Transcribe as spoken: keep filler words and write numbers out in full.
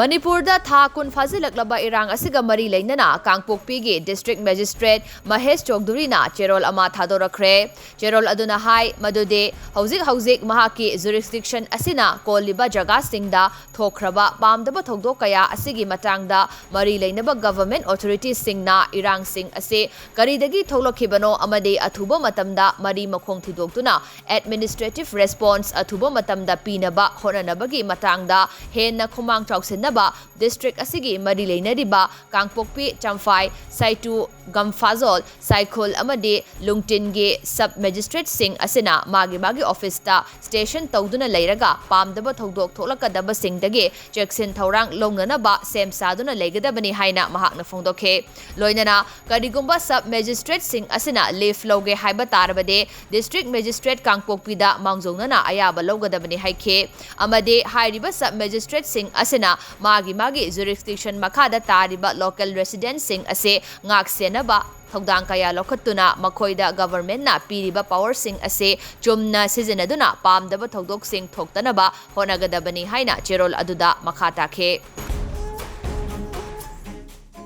ꯃꯅꯤꯄꯨꯔꯗ ꯊꯥ ꯀꯨꯟ ꯐꯥꯖꯤꯜꯂꯛꯂꯕ ꯏꯔꯥꯡ ꯑꯁꯤꯒ ꯃꯔꯤ ꯂꯩꯅꯅ ꯀꯥꯡꯄꯣꯛꯄꯤꯒꯤ District Magistrate ꯃꯍꯦꯁ ꯆꯧꯙꯨꯔꯤꯅ ꯆꯦꯔꯣꯜ ꯑꯃ ꯊꯥꯗꯣꯔꯛꯈ꯭ꯔꯦ꯫ ꯆꯦꯔꯣꯜ ꯑꯗꯨꯅ ꯍꯥꯏ ꯃꯗꯨꯗꯤ ꯍꯧꯖꯤꯛ ꯍꯧꯖꯤꯛ ꯃꯍꯥꯛꯀꯤ jurisdiction ꯑꯁꯤꯅ ꯀꯣꯜꯂꯤꯕ ꯖꯒꯥꯁꯤꯡꯗ ꯊꯣꯛꯈ꯭ꯔꯕ ꯄꯥꯝꯗꯕ ꯊꯧꯗꯣꯛ ꯀꯌꯥ ꯑꯁꯤꯒꯤ ꯃꯇꯥꯡꯗ ꯃꯔꯤ ꯂꯩꯅꯕ government authoritiesꯁꯤꯡꯅ ꯏꯔꯥꯡꯁꯤꯡ ꯑꯁꯤ ꯀꯔꯤꯗꯒꯤ ꯊꯣꯛꯂꯛꯈꯤꯕꯅꯣ ꯑꯃꯗꯤ ꯑꯊꯨꯕ ꯃꯇꯝꯗ ꯃꯔꯤ ꯃꯈꯣꯡ ꯊꯤꯗꯣꯛꯇꯨꯅ administrative response ꯑꯊꯨꯕ ꯃꯇꯝꯗ ꯄꯤꯅꯕ ꯍꯣꯠꯅꯅꯕꯒꯤ ꯃꯇꯥꯡꯗ ꯍꯦꯟꯅ ꯈꯨꯃꯥꯡ ꯆꯥꯎꯁꯤꯟꯅꯕ district ꯑꯁꯤꯒꯤ ꯃꯔꯤ ꯂꯩꯅꯔꯤꯕ ꯀꯥꯡꯄꯣꯛꯄꯤ, ꯆꯝꯐꯥꯏ, ꯁꯥꯏꯇꯨ, ꯒꯝꯐꯥꯖꯣꯜ, ꯁꯥꯏꯈꯨꯜ ꯑꯃꯗꯤ ꯂꯨꯡꯇꯤꯟꯒꯤ sub magistrateꯁꯤꯡ ꯑꯁꯤꯅ ꯃꯥꯒꯤ ꯃꯥꯒꯤ officeꯇ station ꯇꯧꯗꯨꯅ ꯂꯩꯔꯒ ꯄꯥꯝꯗꯕ ꯊꯧꯗꯣꯛ ꯊꯣꯛꯂꯛꯀꯗꯕꯁꯤꯡꯗꯒꯤ ꯆꯦꯛꯁꯤꯟ ꯊꯧꯔꯥꯡ ꯂꯧꯅꯅꯕ ꯁꯦꯝ ꯁꯥꯗꯨꯅ ꯂꯩꯒꯗꯕꯅꯤ ꯍꯥꯏꯅ ꯃꯍꯥꯛꯅ ꯐꯣꯡꯗꯣꯛꯈꯤ꯫ ꯂꯣꯏꯅꯅ ꯀꯔꯤꯒꯨꯝꯕ sub magistrateꯁꯤꯡ ꯑꯁꯤꯅ leave ꯂꯧꯒꯦ ꯍꯥꯏꯕ ꯇꯥꯔꯕꯗꯤ District Magistrate ꯀꯥꯡꯄꯣꯛꯄꯤꯗ ꯃꯥꯡꯖꯧꯅꯅ ꯑꯌꯥꯕ ꯂꯧꯒꯗꯕꯅꯤ ꯍꯥꯏꯈꯤ꯫ ꯑꯃꯗꯤ ꯍꯥꯏꯔꯤꯕ sub magistrateꯁꯤꯡ ꯑꯁꯤꯅ ꯃꯥꯒꯤ ꯃꯥꯒꯤ jurisdiction ꯃꯈꯥꯗ ꯇꯥꯔꯤꯕ local residentꯁꯤꯡ ꯑꯁꯤ ꯉꯥꯛ ꯁꯦꯟꯅꯕ ꯊꯧꯗꯥꯡ ꯀꯌꯥ ꯂꯧꯈꯠꯇꯨꯅ ꯃꯈꯣꯏꯗ governmentꯅ ꯄꯤꯔꯤꯕ powerꯁꯤꯡ ꯑꯁꯤ ꯆꯨꯝꯅ ꯁꯤꯖꯤꯟꯅꯗꯨꯅ ꯄꯥꯝꯗꯕ ꯊꯧꯗꯣꯛꯁꯤꯡ ꯊꯣꯛꯇꯅꯕ ꯍꯣꯠꯅꯒꯗꯕꯅꯤ ꯍꯥꯏꯅ ꯆꯦꯔꯣꯜ ꯑꯗꯨꯗ ꯃꯈꯥ ꯇꯥꯈꯤ꯫